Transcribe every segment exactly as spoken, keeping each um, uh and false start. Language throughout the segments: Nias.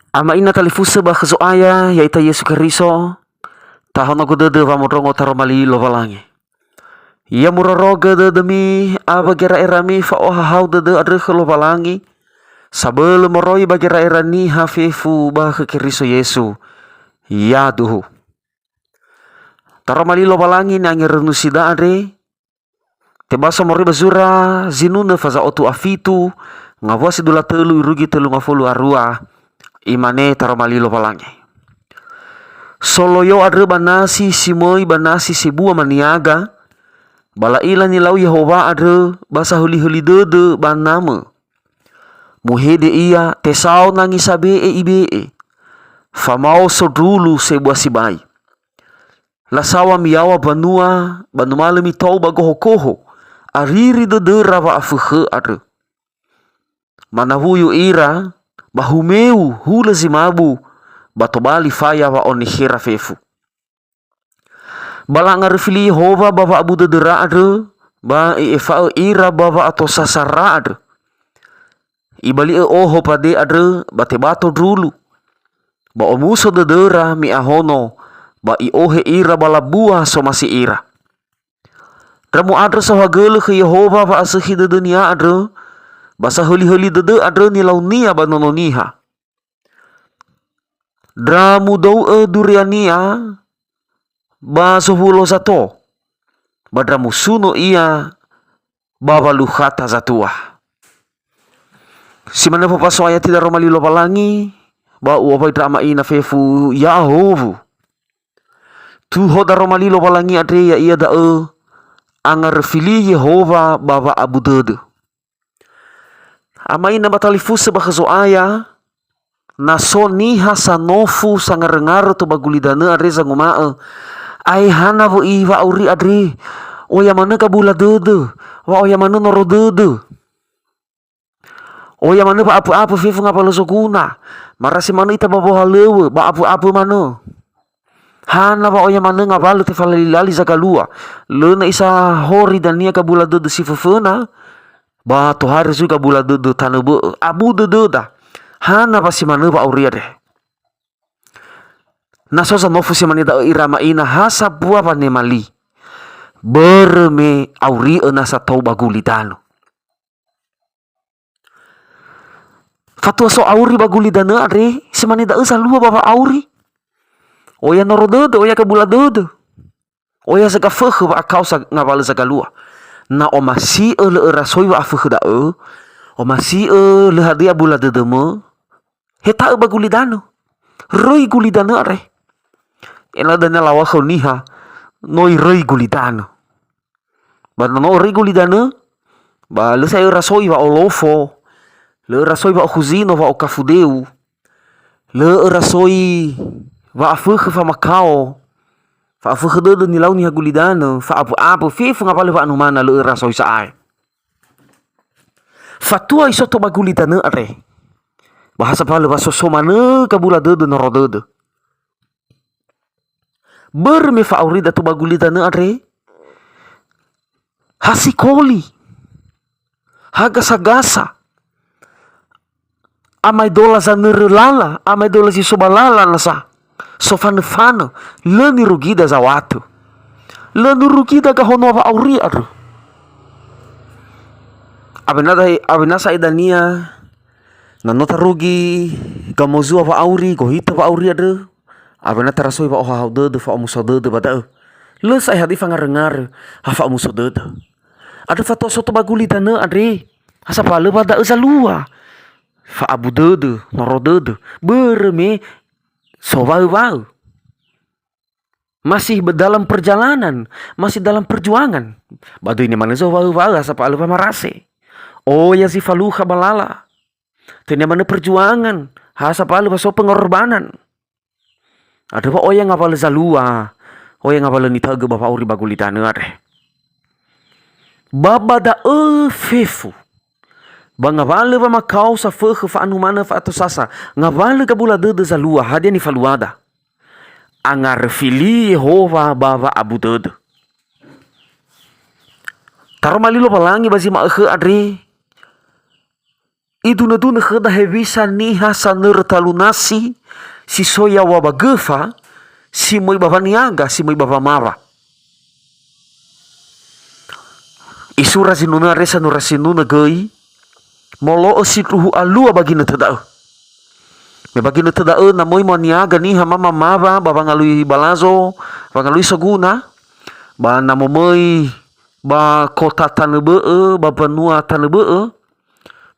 Ama ina talifusö ba khö Zo'aya, ya'ita Yesu Keriso, tahonogö dödö wamondrongo taroma li Lowalangi. Ya murorogö dödömi awö gera'erami fa'ohahau dödö andrö khö Lowalangi, sabölö moroi ba gera'era niha fefu ba khö Keriso Yesu. Yaduhu. Taroma li Lowalangi ni'angerönusida andre, tebaso moroi ba zura zinunö faza'otu a fitu, ngawua si dua tölu irugi tölu ngafulu a rua, imane taroma li Lowalangi. Soloyo andrö ba nasi si möi ba nasi sebua maniaga, ba la'ila nilau Yehowa andrö ba sahölihöli dödö ba namö. Muhede ia, tesao nangi sabe'e ibe'e. Famao sondrulu sebua sibai. Lasaŵa miyaŵa banua, ba numalö mitou ba gohogoho, ariri dödöra wa'afökhö andrö. Manawuyu ira, ba humeu hulö zi mabu, ba tobali faya wa'onikhera fefu. Ba la'angaröfi li Yehowa ba wa'abu dödöra andrö, ba i'efa'ö ira ba wa'atosasara andrö. Ibali'ö oho pade andrö ba tebato ndrulu, ba omuso dödöra mi'ahono, ba i'ohe ira ba labua somasi ira. Ndra mu'andrö saohagölö khö Yehowa wa'asökhi dödönia andrö, ba sahölihöli dödö andrö nilaunia ba Nono Niha. Ndra mudou'ö duriania ba zowulo zato, ba ndra musuno ia ba walukhata zatua. Si manö fapaso'aya ti daroma li Lowalangi, ba u'owai ndra ama ina fefu ya'ahowu. Tuho daroma li Lowalangi andre ya'ia da'ö angaröfi li Yehowa ba wa'abu dödö. Ama ina ba talifusö ba khö Zo'aya, na so niha sanofu sangaröngarö tou ba gulidanö andre zanguma'ö, "Ae hana wö'i wa'auri andre, oya manö gabula dödö, wa oya manö noro dödö. Oya manö wa'apö'apö fefu ngawalö zoguna, marasi manö ita ba wohalöŵö, ba apö'apö manö." Hana wa oya manö ngawalö tefalali-lali zagalua. Lö na isahori dania gabula dödö si föföna, ba tohare zui gabula dödö tanö bö'ö. Abu dödöda. Hana wa si manö wa'auri andre. Na so zanofu si mane da'ö ira ama ina ha sambua wanema li. Börö me auri'ö nasa tou ba gulidanö. Fatua so auri ba gulidanö andre, si mane da'ö zalua ba wa'auri. Oya noro dödö, oya gabula dödö. Oya zagafökhö wa'akao sa-, ngawalö zagalua. Na omasi'ö lö öra soi wa'afökhö da'ö, omasi'ö lö hadia bula dödömö, heta'ö ba gulidanö. Röi gulidanö andre. Ena'ö dania laŵa'ö khöu niha, no iröi gulidanö. Ba na no öröi gulidanö, ba lö sa'ae öra soi wa'olofo, lö öra soi wa'okhuzino, wa'okafu deu, lö öra soi wa'afökhö famakao, fa'afökhö dödö nilau niha gulidanö, fa'abö'abö, fefu ngawalö wa'anumana lö öra soi sa'ae. Fatua isoto ba gulidanö andre, ba ha sambalö wa so so manö gabula dödö noro dödö. Börö me fa'aurida tou ba gulidanö andre, ha sikoli, ha gasagasa, amaedola zanörö lala, amaedola zi so ba lala nasa, sofanöfanö, lö nirugida zawatö. Lö nirugida gahonoa wa'auri andrö. Awena dae-, awena sa'ae dania, na no tarugi gamozua wa'auri, gohitö wa'auri andrö, awena tarasoi wa'ohahau dödö, fa'omuso dödö ba da'ö. Lö sa'ae hadia fangaröngarö, ha fa'omuso dödö. Andrö fatua soto ba gulidanö andre, ha sambalö wa da'ö zalua. Fa'abu dödö, noro dödö. Börö me sowaö-waö. Masih be-, dalam perjalanan, masih dalam perjuangan. Ba döi niha manö sowaö-waö, ha sambalö wa marase. Oya zi falukha ba lala. Töi niha manö perjuangan, ha sambalö wa so pengorbanan. Andrö wa oya ngawalö zalua, oya ngawalö nita'ögö ba wa'auri ba gulidanö andre. Ba ba da'ö fefu, ba ngawalö wamakao safökhö fa'anumanö fa'atosasa, ngawalö gabula dödö zalua, hadia nifaluada? Angaröfi li Yehowa ba wa'abu dödö. Taroma li Lowalangi ba zi ma'ökhö andre, Idunö-dunö khöda hewisa niha sanörö talunasi si so yaŵa ba göfa, si möi ba waniaga, si möi ba wamawa. Isura zinunö andre sanura sinunö göi, molo'ö sindruhu alua ba ginötö da'ö. Me ba ginötö da'ö na möi waniaga niha ma mamawa ba wangalui balazo, wangalui soguna, ba na momöi ba kota tanö bö'ö, ba mbanua tanö bö'ö,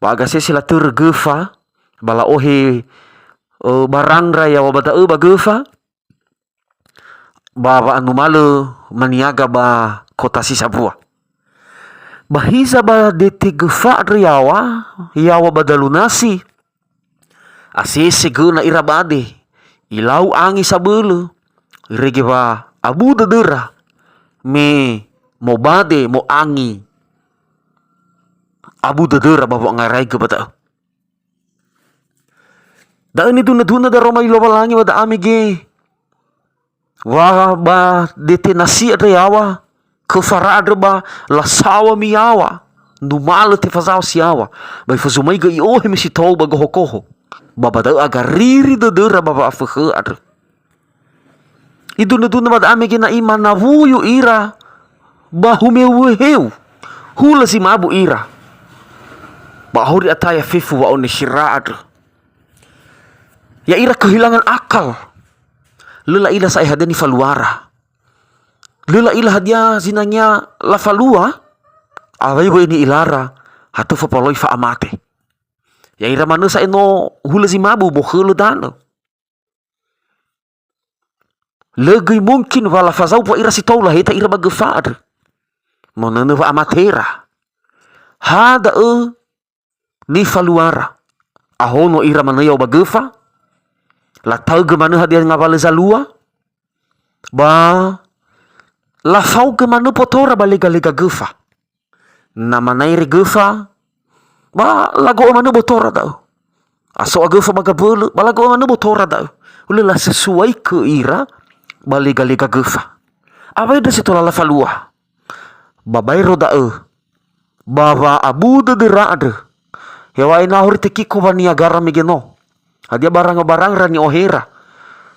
ba agasese latörö göfa, ba la'ohe, ö, barangra yaŵa ba da'ö ba göfa, ba wa'anumalö maniaga ba kota si sambua. Ba hiza ba dete göfa andrö yaŵa, yaŵa ba dalunasi, asese göna ira bade, ilau angi sabölö, irege wa abu dödöra, me mobade mo'angi abu dödöra ba wangaraigö ba da'ö. Da'ö nidunö-dunö daroma li Lowalangi ba da'a mege. Wa ba dete nasi andrö yaŵa, köfara andrö ba lasaw̃a mi yaŵa, numalö tefazaŵa si yaŵa, ba ifazumaigö i'ohe me si tou ba gohogoho. Ba ba da'ö agariri dödöra ba wa'afökhö andrö. Idunö-dunö ba da'a mege na'i manawuyu ira ba humeu-heu, hulö zi mabu ira. Ba ahori ataya fefu wa'onesira andrö. Ya'ira kehilangan akal. Lö la'ila sa'ae hadia nifaluara. Lö la'ila hadia zinangea lafalua, awai wöi ni'ilara, ha tö fapaloi fa'amate. Ya'ira manö sa'ae no hulö zi mabu mokhölö danö. Lö göi mungkin wa lafazaŵa ira si tou laheta ira ba göfa andrö. Monönö wa'amatera. Ha da'ö nifaluara. Ahono ira manö yaŵa ba göfa. Lataögö manö hadia ngawalö zalua. Ba lafaogö manö botora ba lega-lega göfa. Na manaere göfa, ba lago'ö manö botora da'ö. Aso'a göfa ba gabölö, ba lago'ö manö botora da'ö. Hulö lasesuaikö ira ba lega-lega göfa. Awai ndrö si tola lafalua. Ba baero da'ö, ba wa'abu dödöra andrö. Heŵa'ae na ahori tekiko waniagara mege no. Hadia baranga-barangra ni'ohera.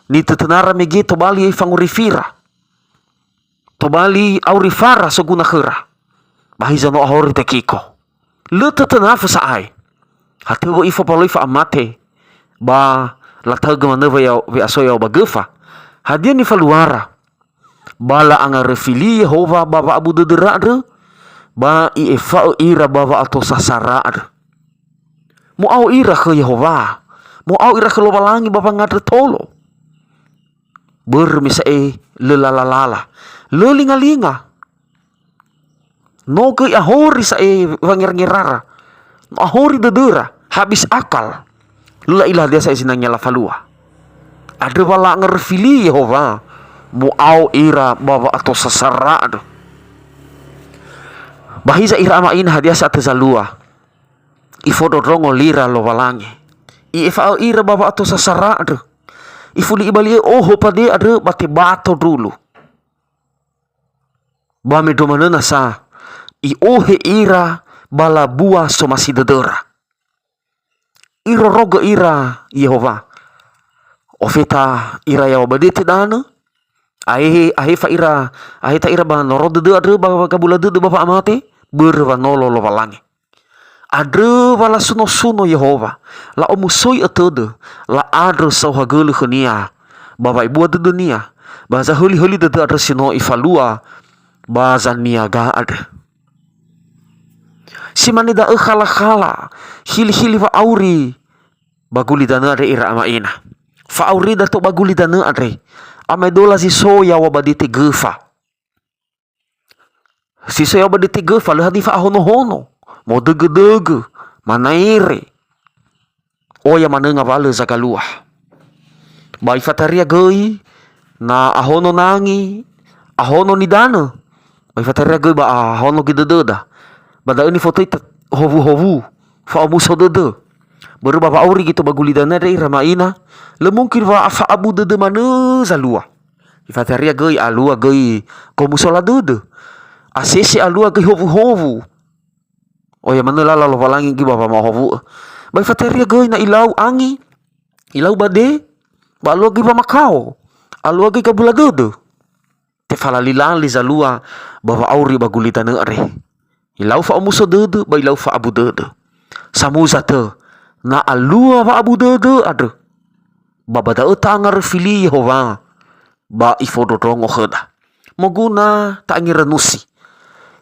Nitötönara mege tobali fangorifira. Tobali aurifara soguna khöra. Ba hiza no ahori tekiko. Lö tötönafö sa'ae. Ha tö wöi fapaloi fa'amate. Ba lataögö manö we'a-, we'aso yaŵa ba göfa. Hadia nifaluara? Ba la'angaröfi li Yehowa ba wa'abu dödöra andrö, ba i'efa'ö ira ba wa'atosasara andrö. Mo'ao ira khö Yehowa, mo'ao ira khö Lowalangi ba wangandrö tolo. Börö me sa'ae lö lalalala, lö lingalinga. No göi ahori sa'ae wangerangerara. No ahori dödöra, habis akal. Lö la'ila hadia sa'ae zinangea lafalua. Andrö wa la'angaröfi li Yehowa, mo'ao ira ba wa'atosasara andrö. Ba hiza ira ama ina hadia sa'atö zalua. Ifondrondrongo lira Lowalangi. I'efa'ö ira ba wa'atosasara andrö. Ifuli ibali'ö oho pade andrö ba tebato ndrulu. Ba mendrua manö nasa, i'ohe ira ba labua somasi dödöra. Irorogö ira Yehowa. Ofeta ira yaŵa ba dete danö, ahe-, ahefa ira, aheta ira ba noro dödö andrö ba gabula dödö ba wa'amate, börö wa no lo Lowalangi. Andrö wa lasuno-suno Yehowa, la'omusoi'ö tödö, la'andrö saohagölö khönia, ba wa'ebua dödönia, ba zahöli-höli dödö andrö si no ifalua ba zaniaga andrö. Si mane da'ö khala-khala, hili-hili wa'auri ba gulidanö andre ira ama ina. Fa'aurida tou ba gulidanö andre, amaedola zi so yaŵa ba dete göfa. Si so yaŵa ba dete göfa, lö hadia fa'ahono-hono, modögö-dögö, manaere. Oya manö ngawalö zagalua. Ba ifataria göi, na ahono nangi, ahono nidanö. Ba ifataria göi ba ahono göi dödöda. Ba da'ö nifotöi te-, howu-howu, fa'omuso dödö. Börö ba wa'auri göi tou ba gulidanö andre ira ama ina, lö mungkin wa fa'abu dödö manö zalua. Ifataria göi alua göi gomusola dödö. Asese alua göi howu-howu. Oya manö lala Lowalangi göi ba wama'ohowu'ö. Ba ifateria göi na ilau angi, ilau bade, ba alua göi wamakao, alua göi gabula dödö. Tefalalilali zalua ba wa'auri ba gulidanö andre. Ilau fa'omuso dödö, ba ilau fa'abu dödö. Samuza tö, na alua wa'abu dödö andrö, ba ba da'ö ta'angaröfi li Yehowa, ba ifondrondrongo khöda. Moguna ta'angeranusi.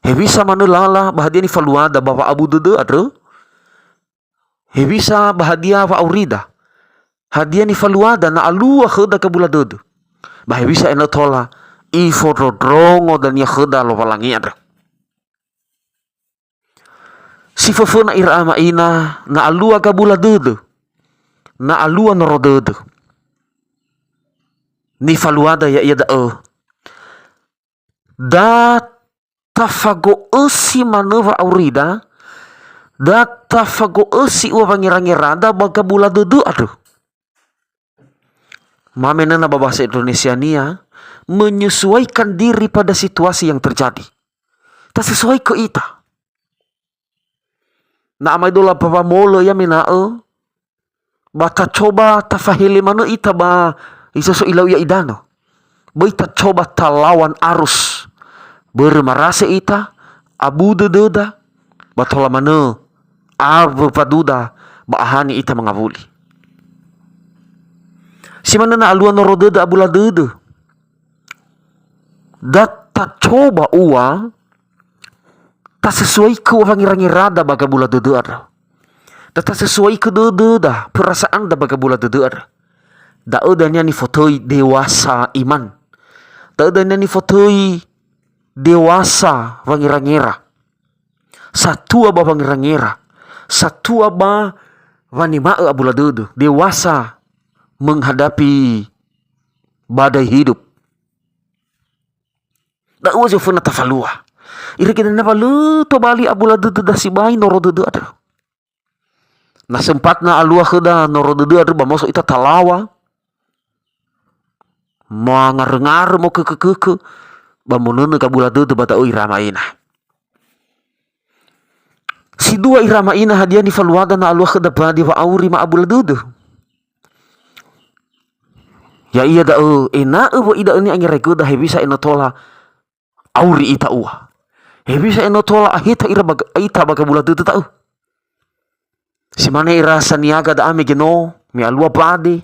Hewisa manö lala ba hadia nifaluada ba wa'abu dödö andrö? Hewisa ba hadia wa'aurida? Hadia nifaluada na alua khöda gabula dödö? Ba hewisa ena'ö tola ifondrondrongo dania khöda Lowalangi andrö? Si föföna ira ama ina, na alua gabula dödö, na alua noro dödö. Nifaluada ya'ia da'ö. Da tafago'ösi manö wa'aurida, da tafago'ösi ua wangerangerada ba gabula dödö andrö. Mamenöna ba bahasa Indonesiania, menyesuaikan diri pada situasi yang terjadi. Tasesuaikö ita. Na amaedola ba wamolö ia mena'ö, ba tacoba tafahele manö ita ba zi so ilau ia idanö. Böi tacoba talawan arus. Börö marase ita, abu dödöda, ba tola manö awö faduda, ba ahani ita mangawuli. Si manö na alua noro dödö abula dödö. Da tacoba ua tasesuaikö ua wangerangerada ba gabula dödö andrö. Da tasesuaikö dödöda, perasaanda ba gabula dödö andrö. Da'ö dania nifotöi dewasa iman. Da'ö dania nifotöi dewasa wangerangera. Satua ba wangerangera. Satua ba wanema'ö abula dödö. Dewasa menghadapi badai hidup. Da'ö zi oföna tafalua. Irege dania wa lö tobali abula dödöda sibai noro dödö andrö. Na sempatna alua khöda noro dödö andrö ba maoso ita talawa, mangaröngarö, mokökökökö, ba monönö gabula dödö ba da'ö ira ama ina. Si dua ira ama ina, hadia nifaluada na alua khöda badi wa'auri ma'abula dödö? Ya'ia da'ö, ena'ö wö'i da'ö ni'angeragöda hewisa ena'ö tola auri ita ua. Hewisa ena'ö tola aheta ira ba, ita ba gabula dödö da'ö. Si mane ira saniaga da'a mege no, me alua bade.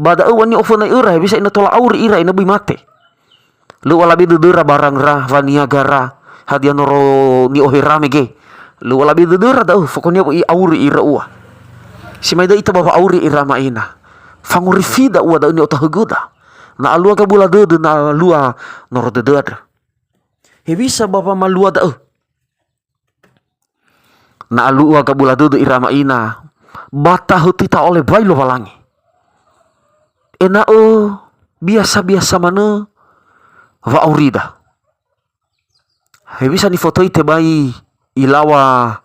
Ba da'ö ua ni'ofönai'öra hewisa ena'ö tola auri ira ena'ö böi mate. Lö ua labe dödöra barang ra, waniaga ra, hadia noro ni'ohera mege. Lö ua labe dödöra da'ö, fokonia wö'i auri ira ua. Si mane da'ö ita ba wa'auri ira ama ina. Fangorifida ua da'ö ni'otahögöda. Na alua gabula dödö, na alua noro dödö andrö. Hewisa ba wamalua da'ö? Na alua gabula dödö ira ama ina, ba tahöti ta'olebai Lowalangi. Ena'ö biasa-biasa manö wa'aurida. Hewisa nifotöi tebai ilaŵa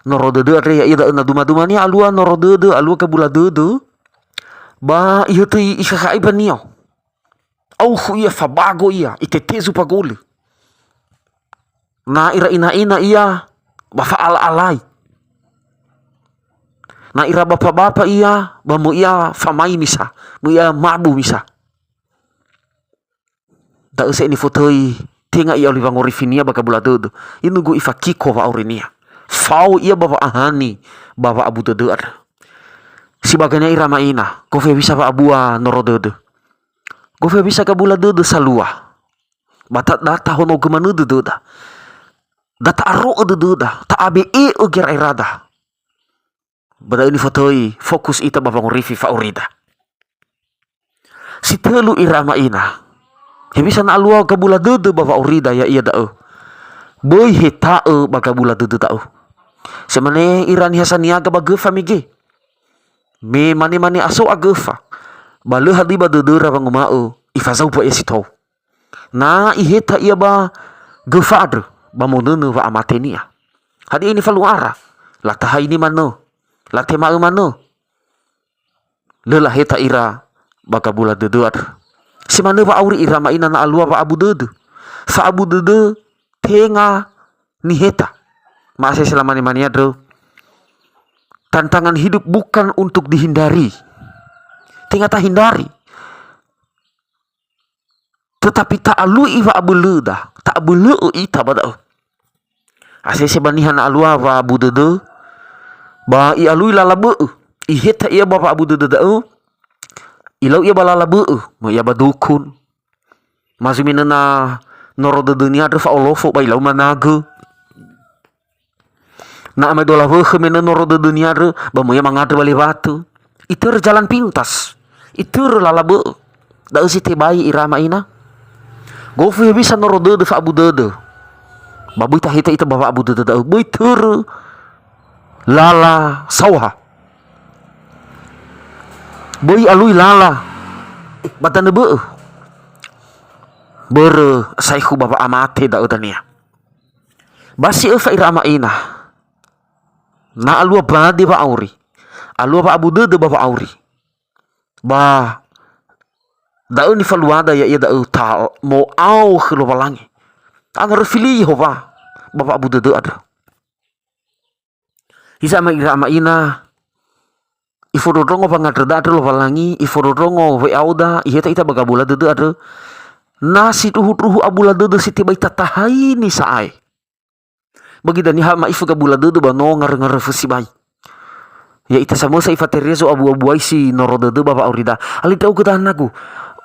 noro dödö andre, ya'ia da'ö na duma-dumania alua noro dödö, alua gabula dödö, ba ihötöi ikhakha'i ba nio. Aukhu ia, fabago ia, itetezu bagolö. Na ira ina-ina ia, ba fa'ala-alai. Na ira bapa-bapa ia, ba möi ia famai misa, möi ia mabu misa. Da'ö se nifotöi, tenga i'auli wangorifinia ba gabula dödö. Inunggu ifakiko wa'aurinia. Fao ia ba wa'ahani, ba wa'abu dödö andrö. Sibagania ira ama ina, gofu hewisa wa'abua noro dödö. Gofu hewisa gabula dödö salua. Ba ta, da tahonogö manö dödöda. Da ta'aro'ö dödöda, ta'abe'e'ö gera'erada. Ba da'ö nifotöi, fokus ita ba wangorifi fa'aurida. Si tölu ira ama ina. Hewisa na alua gabula dödö ba wa'aurida, ya'ia da'ö. Böi heta'ö ba gabula dödö da'ö. Si mane ira niha saniaga ba göfa mege. Me mane-mane aso agöfa, ba lö hadöi ba dödöra wanguma'ö ifazaumba ia si tou. Na iheta ia ba göfa andrö, ba monönö wa'amatenia. Hadia nifaluara? Latahaini manö, latema'ö manö. Lö laheta ira ba gabula dödö andrö. Si manö wa'auri ira ama ina na alua wa'abu dödö. Fa'abu dödö tenga niheta. Ma'asese lamane-mane andrö. Tantangan hidup bukan untuk dihindari. Tenga tahindari. Tetapi ta'alui wa'abölöda, ta'abölö'ö ita ba da'ö. Asese ba niha na alua wa'abu dödö, ba i'alui lala bö'ö. Iheta ia ba wa'abu dödö da'ö, ilau ia ba lala bö'ö, möi ia ba dukun. Ma zui menö na noro dödönia andrö fa'olofo ba ilau managö. Na amaedola wökhö menö noro dödönia andrö, ba möi ia mangandrö ba lewatö. Itörö jalan pintas. Itörö lala bö'ö. Da'ö si tebai ira ama ina. Gofu hewisa noro dödö fa'abu dödö. Ba böi taheta ita ba wa'abu dödö da'ö. Böi törö lala saoha. Böi alui lala ba danö bö'ö. Börö saekhu ba wa'amate da'ö dania. Ba si öfa ira ama ina. Na alua bade wa'auri. Alua wa'abu dödö ba wa'auri. Ba da'ö nifaluada ya'ia da'ö ta mo'ao khö Lowalangi. Angaröfi li Yehowa ba wa'abu dödö andrö. Hiza ama ira ama ina, ifondrondrongo wangandröda andrö Lowalangi, ifondrondrongo we'aoda, iheta ita ba gabula dödö andrö. Na sindruhundruhu abula dödö si tebai tatahaini sa'ae. Bagi dania ha ma'ifu gabula dödö ba no ngarö-ngaröfö sibai. Ya'ita samösa ifaterezo abu-abuai si noro dödö ba wa'aurida. Alö ndra'ugö danagu.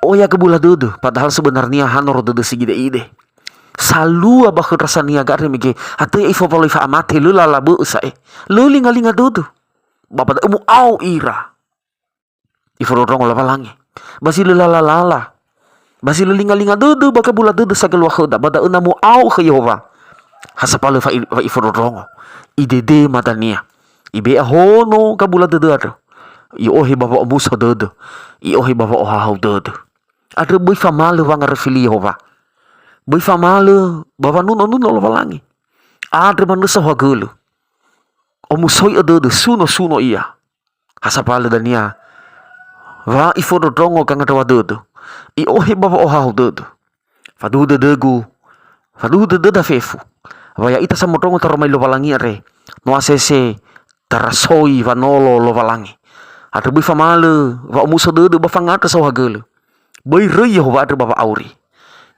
Oya gabula dödö, padahal sebenarnia ha noro dödö si gide-ide. Salua ba khö ndra saniaga andre mege, atö ya'ia ifowaloi fa'amate, lö lala bö'ö sa'e. Lö linga-linga dödö. Ba, ba da'ö mu'ao ira. Ifondrondrongo Lowalangi. Ba zi lö lala-lala. Ba zi lö linga-linga dödö ba gabula dödö sagalua khöda. Ba da'ö na mu'ao khö Yehowa. Ha sapalö fa'i-, fa'ifondrondrongo. Idedema dania. Ibe'e ahono gabula dödö andrö. I'ohe ba wa'omuso dödö. I'ohe ba wa'ohahau dödö. Andrö böi famalö wangaröfi li Yehowa. Böi famalö ba wanuno-nuno Lowalangi. Andrö manö saohagölö. Omusoi'ö dödö, suno-suno ia. Ha sapalö dania, wa ifondrondrongo gangandröwa dödö, i'ohe ba wa'ohahau dödö. Faduhu dödögu, faduhu dödöda fefu, wa ya'ita samondrongo taroma li Lowalangi andre, no asese tarasoi wanolo Lowalangi. Andrö böi famalö wa'omuso dödö ba fangandrö saohagölö. Böi röi Yehowa andrö ba wa'auri.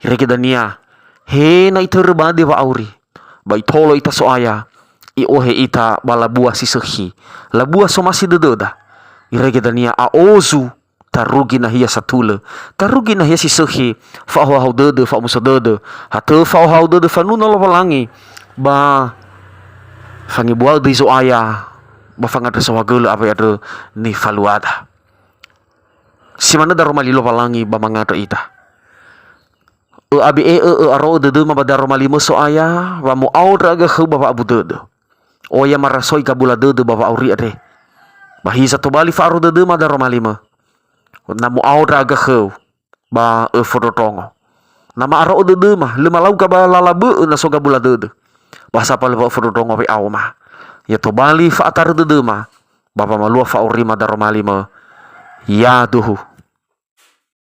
Irege dania, he na itörö bade wa'auri, ba itolo ita So'aya, i'ohe ita ba labua si sökhi, labua somasi dödöda. Irege dania a'ozu, tarugi nahia satulö, tarugi nahia si sökhi, fa'ohahau dödö, fa'omuso dödö, ha tö fa'ohahau dödö fanuno Lowalangi, ba fangebua'ö döi Zo'aya, ba fangandrö saohagölö awai andrö nifaluada. Si manö daroma li Lowalangi ba mangandrö ita. Ö'abe'e'ö, ö'aro'ö dödöma ba daroma limö So'aya, wa mu'ao ndra'aga khöu ba wa'abu dödö. Oya marasoi gabula dödö ba wa'auri andre. Ba hiza tobali fa'aro dödöma daroma limö. Na mu'ao ndra'aga khöu ba öfondrondrongo. Na ma'aro'ö dödöma, lö malauga ba lala bö'ö na so gabula dödö. Ba sapalö wa öfondrondrongo we'aoma. Ya tobali fa'atarö dödöma, ba wamalua fa'aurima daroma limö. Yaduhu.